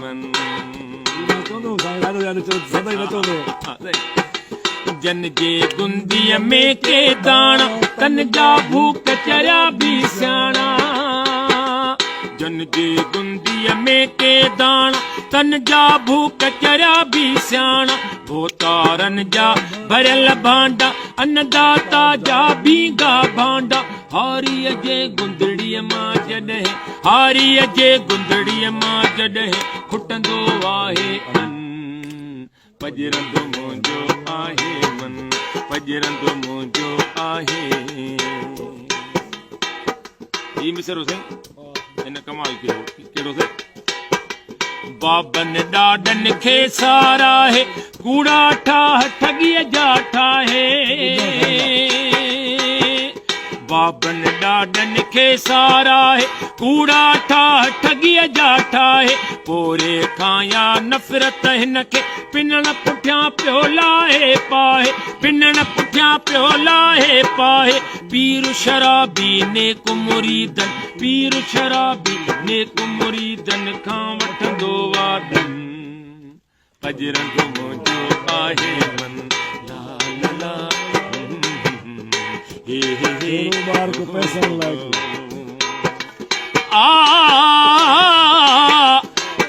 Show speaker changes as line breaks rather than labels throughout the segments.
من.
چوندو سائين ڏاڍو ياد چوندو سدائين نچندو.
جن جي گنديء ۾ ڪي داڻا، تن جا ڀوڪ چريا به سياڻا. جن جي گنديء ۾ ڪي داڻا، تن جا ڀوڪ چريا به سياڻا. ڀوتارن جا ڀريل ڀانڊا، انّداتا جا ڀينگا ڀانڊا. هاريء جي گندڙيء مان جڏهن، هاريء جي گندڙيء مان جڏهن کٽندو آهي ان. پڄرندو منهنجو آهي من، پڄرندو منهنجو آهي. هي مصرعو سائين هن ڪمال ڪيو ڪهڙو سائين؟ بابن ڏاڏن کي ساراهي، ڪوڙا ٺاهه ٺڳيء جا ٺاهي. بابن ڏاڏن کي ساراهي، ڪوڙا ٺاهه ٺڳيء جا ٺاهي. پوري کان يا نفرت هن کي، پنڻ پٺيان پيو لاهي پاهي. پنڻ پٺيان پيو لاهي پاهي. پير شرابي نيڪ مريدن، پير شرابي نيڪ مريدن کان وٺندو وعدن. پڄرندو منهنجو آهي من لا لا لا هي هي هي
ٻار ڪو پئسن لاء
آ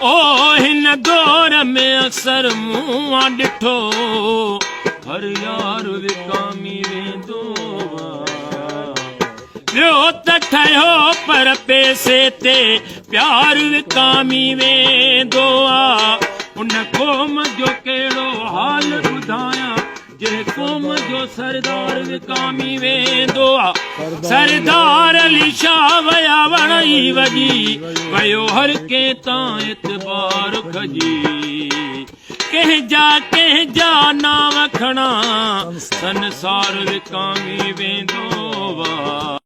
او هن دور ۾ اڪثر مون آ ڏٺو هر يار وڪامي ويندو آ ٻيو ته ٺهيو پر پئسي تي پيار وڪامي ويندو آ. ان قوم جو ڪهڙو حال ٻڌايان جنهن قوم جو سردار وڪامي ويندو آ. سردار علي شاهه ويا وڻ ئي وڄي ويو هر ڪنهن تان اعتبار کڄي. ڪنهن جا ڪنهن جا نانء کڻان سنسار وڪامي ويندو آ.